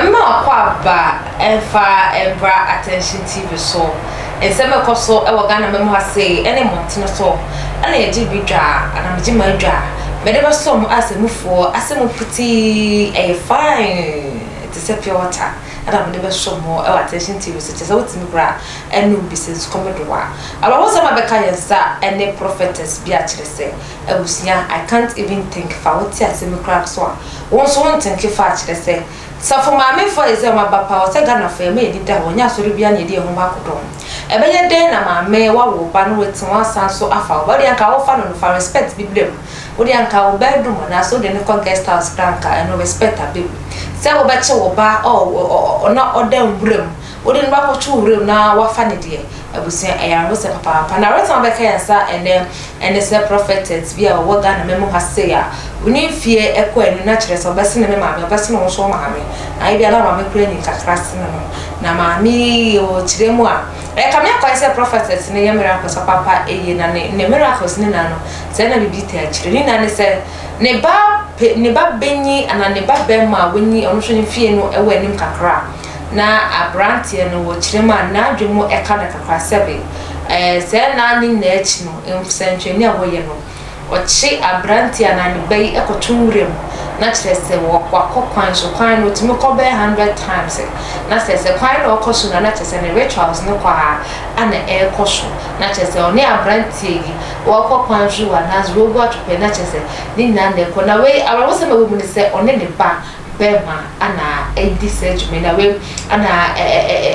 Mɛma w'akwaaba mfa mbra Attention TV so. Nsɛm a ɛkɔ so wɔ Ghana man mu ha sei ne mmɔntene so na yɛgye bi dwa anaa megye m'adwa a mede bɛsɔ mo asɛmufoɔ asɛm mu putee ɛyɛ fine te sɛ pure water na mede bɛsɔ mo wɔ Attention TV so kyerɛ sɛ wotumi koraa ɛnom bi sɛ nsukɔm de wo a. Awerɛhosɛm a bɛka yɛn nsa ne prophetess bi a kyerɛ sɛ abusua I can't even think fa wote asɛm yi koraa so a Wo nso wo nte nke fa kyerɛ sɛ safo maame fo ayɛ sɛ wɔn aba pa ɔsɛ Ghana fo yɛma yɛni da hɔ nyɛ asɔre biara na yɛde yɛn ho ba akɔdɔm ɛbɛyɛ dɛn na maame wawo wo ba na wate wo asan so afa wo ba wodeɛ anka wofa no no fa respect bi brɛ mu wodeɛ anka wo bedroom anaasɛ wode no kɔ guest house koraa anka ɛno respect aba mu sɛ wobɛkye wo ba ɔ na ɔda nwura mu Wode no bɛakɔto wuram na woafa no deɛ, abusua, ɛyɛ awerɛhosɛm papaapa. Na awerɛhosɛm a bɛka yɛn nsa ɛnnɛ ɛne sɛ prophetess bi a ɔwɔ Ghana man mu ha sei a, ne mfeɛ kɔ anim na kyerɛ sɛ ɔbɛsene me maame, ɔbɛsene wo nso wo maame. Na ebia na wo maame koraa nyin kakra sene no. Na maame yi ɔkyerɛ mu a, ɛkame akɔyɛ sɛ prophetess no yɛ miracles papaapa ɛyie na ne ne miracles no nyinaa no, sɛɛ na biribi taa akyire. Ne nyinaa ne sɛ ne ba pe ne ba benyin anaa ne ba bɛrima a wanyin, ɔno nso ne mfeɛ no wɔ anim kakra. Na aberanteɛ no wɔ kyerɛ mu a n'adwene mu ɛka no kakra sɛbe ɛɛ sɛɛ na ne nyinaa akyi no nsɛnkyerɛnne a wɔyɛ no ɔkye aberanteɛ anaa ne ba yi kɔto nwura mu na kyerɛ sɛ wɔ wakɔ kwan so kwan no ɔtumi kɔ bɛyɛ hundred times na sɛ sɛ kwan na ɔkɔ so no na kyerɛ sɛ ne rituals no kɔ a ana ɛrekɔ so na kyerɛ sɛ ɔne aberanteɛ yi wɔkɔ kwan so wɔ anaasɛ wɔgu atwopɛ na kyerɛ sɛ ne nyinaa na ɛkɔ na wei awerɛhosɛm a ɛwɔ mu ne sɛ ɔne ne ba bɛrima na adi saa dwuma yi na wei na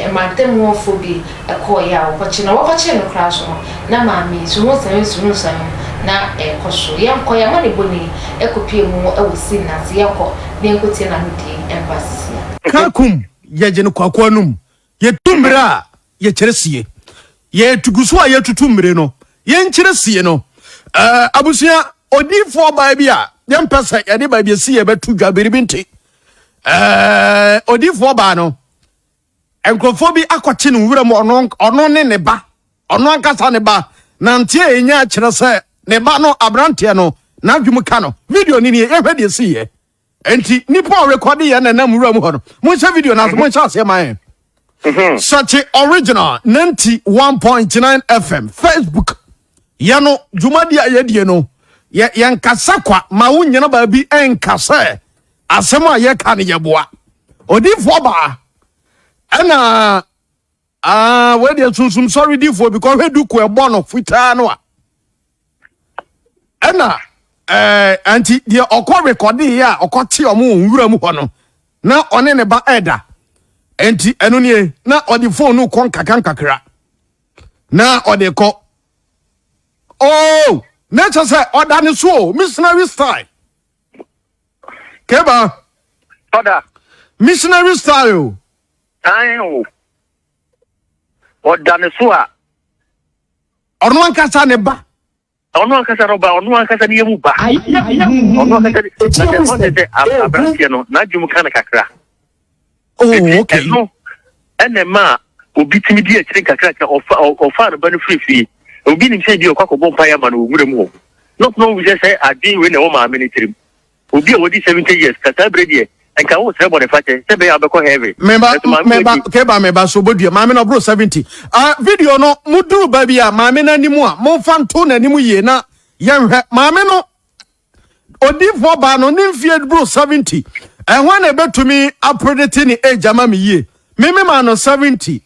mantam hɔfoɔ bi kɔeɛ a wɔkɔkye no. Wɔkɔkyee no koraa nso no, na maame yi suhunsan suhunsan na ɛrekɔ so. Yɛnkɔ, yɛn amanebɔni kɔpue mu wɔ scene no ase. Yɛnkɔ na yɛnkɔtie n'anodie mma sisia. Ka kum yɛgye no kwaku anum. Yɛtu mmire a, yɛkyerɛ sie. Yɛtu gu so a yɛtutu mmire no, yɛnkyerɛ sie no. Ɛɛ, abusua, odiyifoɔ baa bi a yɛmpɛ sɛ yɛde baabi esi yɛ bɛto dwa biribi nti. Ɛɛ, odiyifoɔ baa no, nkurɔfoɔ bi akɔkye no nwura mu, ɔno, ɔno ne ne ba, ɔno ankasa ne ba. Nanteɛ a ɛnya kyerɛ sɛ ne ba no, aberanteɛ no, n'adwene ka no. Video no nie, yɛhwɛ deɛ ɛsiiɛ. Enti nipa a ɔrekɔde yɛn na ɛnam nwura mu hɔ no, monhyɛ video no ase, monhyɛ aseɛ ma yɛn. Search original 91.9 FM Facebook. Yɛ no dwumadi a yɛdie no, yɛ yɛnkasa kwa ma wo nyina baabi ɛnka sɛ asɛm a yɛka no yɛboa. Odiifoɔ baa ɛna Ah, wei deɛ sunsum sɔre difoɔ bi kɔhwɛ duku ɛbɔ no fitaa no a ɛna ɛɛ eh, nti deɛ ɔkɔ rekɔde yɛ a ɔkɔ te ɔmo wɔ nwura mu hɔ no na ɔne ne ba ɛda nti ɛno nie na ɔde fon no kɔ nkakra nkakra na ɔde kɔ oh na kyɛ sɛ ɔda ne so o missionary style keba ɔda missionary style o. Aane o, ɔda ne so a. Ɔno ankasa ne ba. Ɔno ankasa no ba, ɔno ankasa ne yam ba. Ɔno ankasa ne, na sɛ ɔte sɛ aberanteɛ no, n'adwene mu ka no kakra. Oh, okay. Ɛno ɛna ɛma a obi tumi di akyire nkakrakra, ɔfa ɔfa ne ba no firi fie. Obi nim sɛ bi ɔkɔ akɔbɔ mpaeɛ ama no wɔ nwura mu hɔ. Na ɔtena hɔ sɛ sɛ adwene wei na ɛwɔ maame no tirim. Obi a wadi 70 years ka saa bere deɛ nka wo srɛ bɔne fakyɛ sɛ ɛbɛyɛ a wobɛkɔ heaven. Meba Nanso maame meba wadi. keba meba so bodua maame no ɔboro 70. Ah video no mo duru baabi a maame no anim a momfa nto n'anim yie na yɛnhwɛ maame no odiifoɔ baa no ne mfie boro 70 ɛho na ɛbɛtumi apredete ne age ama me yie me me maa no 70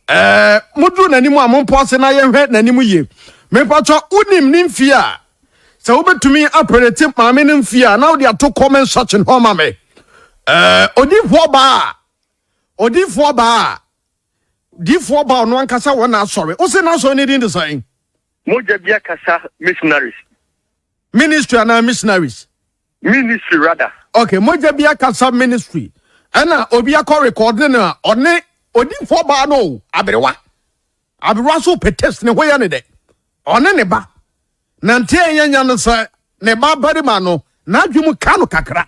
ɛɛ mo duru n'anim a mompɔse na yɛnhwɛ n'anim yie mepatɔ wonim ne mfie a Sɛ wobɛtumi apɛrɛte maame no mfie a na wode ato comment section hɔ ma me. Ɛɛ odiifoɔ baa a odiifoɔ baa a diifoɔ baa ɔno ankasa wɔ n'asɔre. Wose n'asɔre no din de sɛn? Mogya bi akasa missionaries. Ministry anaa missionaries? Ministry rather. Okay, mogya bi akasa ministry. Ɛna obi akɔ rekɔde no a ɔne odiifoɔ baa no o, aberewa. Aberewa so pɛ taste ne ho yɛ ne dɛ. Ɔne ne ba. Na nte a ɛyɛ nya no sɛ ne ba barima no n'adwene mu ka no kakra.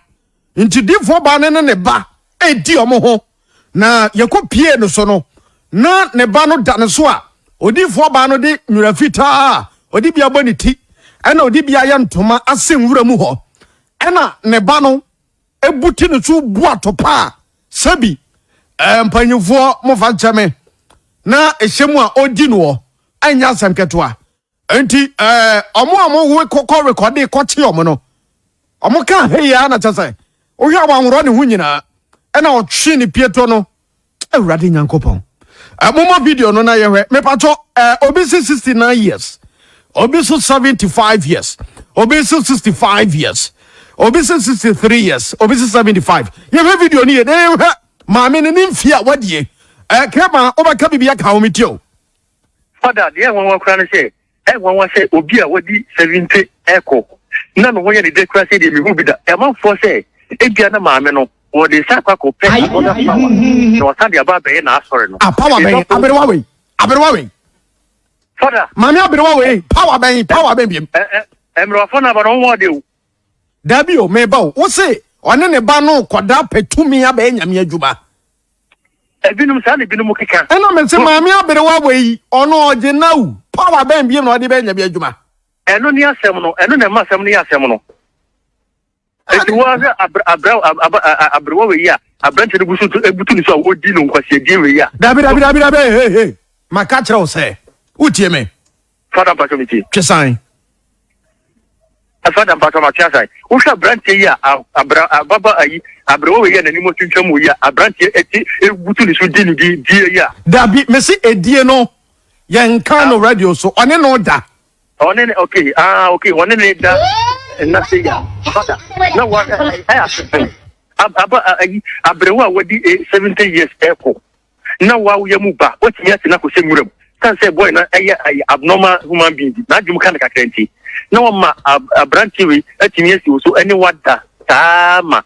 Nti difoɔ baa no ne ne ba redi wɔn ho. Na yɛkɔ pie no so no, na ne ba no da ne so a odifoɔ baa no de nwera fitaa a ɔde bi abɔ ne ti ɛna ɔde bi ayɛ ntoma ase nwura mu hɔ. Ɛna ne ba no buti ne so bu atopa a. Sɛbi ɛɛ mpanyinfoɔ mofa nkyɛ me na ɛhyɛ mu a ɔdi noɔ ɛnyɛ asɛm ketewa. Nti ɛɛ ɔmo a ɔmo kɔ rekɔde kɔkye ɔmo no ɔmo ka hei ara na kyɛ sɛ wohwɛ a wanworɔ ne ho nyinaa ɛna ɔtwe ne pieto no. Awurade Nyankopɔn. Eh, momma video no na yɛhwɛ. Mepatɔ, eh, obi si 69 years, obi so 75 years, obi so 65 years, obi so 63 years, obi so 75. Yɛhwɛ video no yɛ na yɛhwɛ maame no ne mfie a wadie. Eh, kɛma wobɛka biribi aka ho metie o. Fada, deɛ ɛnwanwa koraa ne sɛ, ɛnwanwa sɛ obi a wadi 70 ɛkɔ na ne ho yɛ ne dɛ koraa sɛ deɛ mehu bi da. Ɛmanfoɔ sɛ ebia na maame no wɔde nsa akɔ akɔpɛ another power na wasan de aba abɛyɛ n'asɔre no. Ah, power bɛn? Aberewa wei. Aberewa wei. Fada. Maame aberewa wei. Power bɛn? Power bɛn biem? Mmerɛwafo no aba no wɔn de o. Dabi o, meba o. Wo se ɔne ne ba no kɔda pɛ tumi abɛyɛ nyame adwuma. Ebinom saa na ebinom keka. Ɛna me se maame aberewa wei ɔno ɔgye nawu. Power bɛn biem na ɔde bɛyɛ nyame adwuma? Ɛno ne asɛm no. Ɛno na ɛma asɛm no yɛ asɛm no. Eti wo ahwɛ aberewa wei a aberante no gu so ebutu ne so a odi no nkwasiadie wei a. Dabi dabi dabi dabi hey hey maka kyerɛ wo sɛ wotie me. Fada mpatsɔ me tie. Twesan. Fada mpatsɔ ma twe asan. Wohwɛ aberanteɛ yi a abra ababa ayi aberewa wei a n'anim atwintwam wei a aberanteɛ eti ebutu ne so di ne di die yi a. Dabi mese edie no yɛn nka no radio so ɔne no da. Ɔne ne okay ah okay ɔne ne da nna se ya fada na wa ɛyɛ asɛm aba ayi aberewa a wadi 70 years ɛkɔ na wa woyɛ mu ba watumi ate na kɔsɛ nwura mu san sɛ boy na ɛyɛ abnormal human being bi n'adwom ka ne kakra nti na wama aberante wei atumi asi wo so ɛne wada saa ma.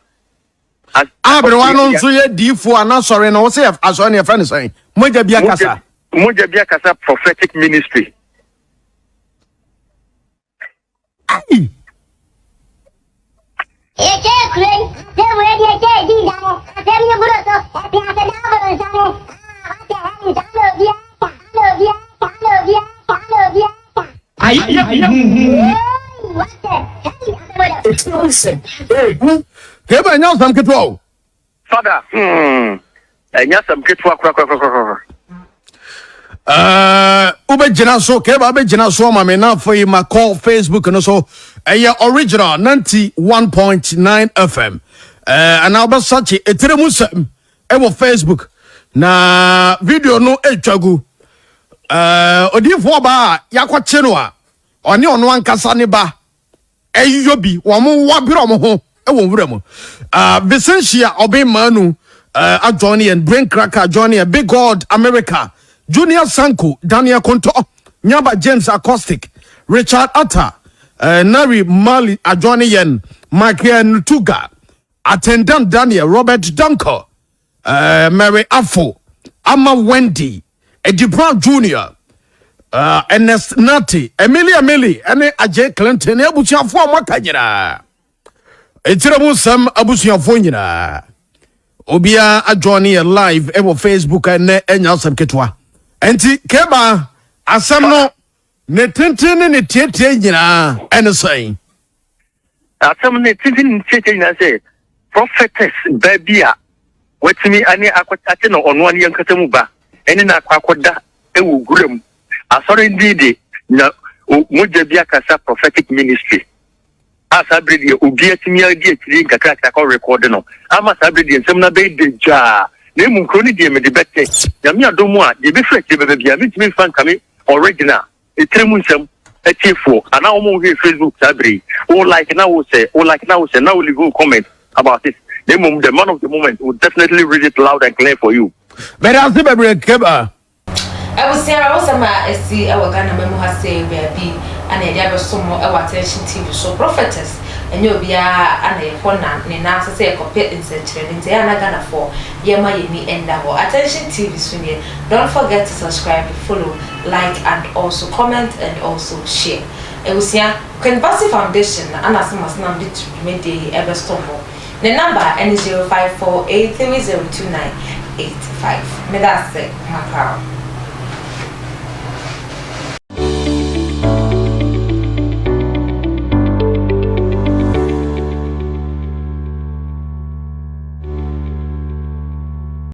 Aberewa no nso yɛ diifoɔ a n'asɔre no wosɛ asɔre no yɛfrɛ no sɛn? Mogya bi akasa. Mogya bi akasa prophetic ministry. Ai. Keba ɛnyɛ asɛm ketewa o. Fada, hmm, ɛnyɛ asɛm ketewa korakorakorakora. Eh, wobɛgyina so keba wobɛgyina so ama me na afei makɔ Facebook no so ɛyɛ original 91.9 FM eh, anaa wobɛsakye ɛtire mu sɛm ɛwɔ Facebook na video no ɛtwa gu eh, odiyifoɔ ɔbaa a yɛakɔkye no a ɔne ɔno ankasa ne ba ɛyɔ bi wɔn wabere wɔn ho wɔ nwura mu. Uh, Vicentia Obeng Manu uh, ajoin yɛn, Brain Cracker join yɛn, Big God America, Junior Sanko, Daniel Konto, Nyaba James Acoustic, Richard Atta, uh, Nari Mali ajoin yɛn, Michael Nutuga, Attendant Daniel, Robert Dunker, uh, Mary Afo, Ama Wendy, Eddie Brown Jr., uh, Ernest Nati, Emily Emily, ɛne Ajay Clinton, ne abusuafoɔ a wɔaka nyinaa. Ɛtire mu nsɛm abusuafoɔ nyinaa. Obiara adjoin yɛ live ɛwɔ Facebook ɛnɛ ɛnya asɛm ketewa. Ɛnti keba asɛm no ne tenten ne ne tietie nyinaa ɛne sɛn? Asɛm no tenten ne tietie nyinaa sɛ prophetess ba bi a watumi ane akɔ ate na ɔno ane ankasa mu ba ɛne na akɔ akɔda ɛwɔ gura mu. Asɔre din de na mogya bi akasa prophetic ministry. A saa bere deɛ obi atumi adi akyiri nkakrakra kɔ rekɔde no ama saa bere deɛ nsɛm no abɛyɛ dagyaa. Na mmom kuro no deɛ mede bɛtɛ Nyame adom a deɛ ɛbɛfiri akyire bɛba biara mentumi mfa nkame original etire mu nsɛm atiefoɔ anaa wɔn a wɔhwɛ Facebook saa bere yi wo like na wo sɛ wo like na wo sɛ na wo leave wo comment about it. Na mmom the man of the moment will definitely read it loud and clear for you. Meda ase bebree Keba. Abusua awerɛhosɛm a asi wɔ Ghana man mu ha sei baabi na yɛde abɛso mo wɔ Attention TV so. Prophetess ɛnyɛ obiara na yɛkɔ na ne nan ase sɛ yɛkɔpɛ nsɛnkyerɛnne nti ɛyɛ a na Ghanafoɔ yɛma yɛni nna hɔ. Attention TV so nie. Don't forget to subscribe, follow, like and also comment and also share. Abusua, Queen Bassey Foundation na Asɛm Asenam de dwumadie yi ɛbɛso mo. Ne number ne 0548302985. Meda ase, Macau.